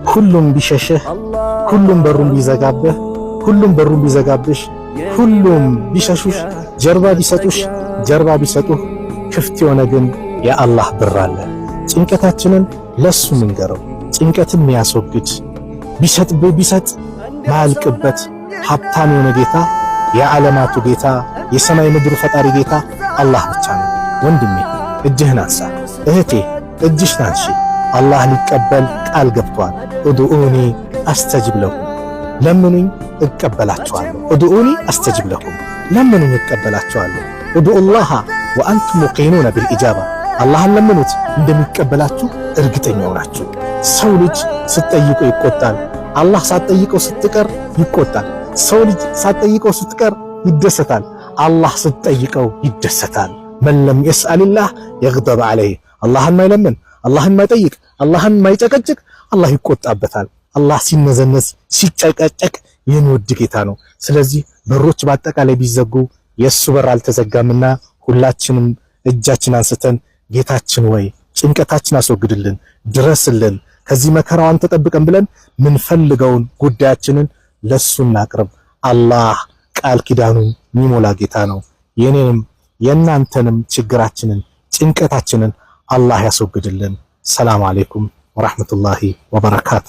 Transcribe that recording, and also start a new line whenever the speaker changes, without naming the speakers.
ሁሉም ቢሸሽህ፣ ሁሉም በሩን ቢዘጋብህ፣ ሁሉም በሩን ቢዘጋብሽ፣ ሁሉም ቢሸሹሽ፣ ጀርባ ቢሰጡሽ፣ ጀርባ ቢሰጡህ፣ ክፍት የሆነ ግን የአላህ በር አለ። ጭንቀታችንን ለሱ እንንገረው። ጭንቀትን የሚያስወግድ፣ ቢሰጥ ቢሰጥ ማያልቅበት ሀብታም የሆነ ጌታ፣ የዓለማቱ ጌታ፣ የሰማይ ምድሩ ፈጣሪ ጌታ አላህ ብቻ ነው። ወንድሜ እጅህን አንሳ፣ እህቴ እጅሽን አንሺ። አላህ ሊቀበል ቃል ገብቷል። ادعوني أستجب لكم፣ ለምኑኝ እቀበላችኋለሁ። ادعوني أستجب لكم፣ ለምኑኝ እቀበላችኋለሁ። ادعوا الله وأنتم موقنون بالإجابة፣ አላህን ለምኑት እንደሚቀበላችሁ እርግጠኛ ናችሁ። ሰው ልጅ ስትጠይቀው ይቆጣል። አላህ ሳትጠይቀው ስትቀር ይቆጣል። ሰው ልጅ ሳትጠይቀው ስትቀር ይደሰታል። አላህ ስትጠይቀው ይደሰታል። من لم يسأل الله يغضب عليه። አላህን ማይለምን፣ አላህን ማይጠይቅ፣ አላህን ማይጨቀጭቅ አላህ ይቆጣበታል። አላህ ሲነዘነዝ ሲጨቀጨቅ የሚወድ ጌታ ነው። ስለዚህ በሮች በአጠቃላይ ቢዘጉ የእሱ በር አልተዘጋምና ሁላችንም እጃችን አንስተን ጌታችን ወይ ጭንቀታችን አስወግድልን፣ ድረስልን፣ ከዚህ መከራው አንተ ጠብቀን ብለን ምንፈልገውን ጉዳያችንን ለሱ እናቅርብ። አላህ ቃል ኪዳኑን የሚሞላ ጌታ ነው። የኔንም የእናንተንም ችግራችንን ጭንቀታችንን አላህ ያስወግድልን። ሰላም አለይኩም ወራህመቱላሂ ወበረካቱ።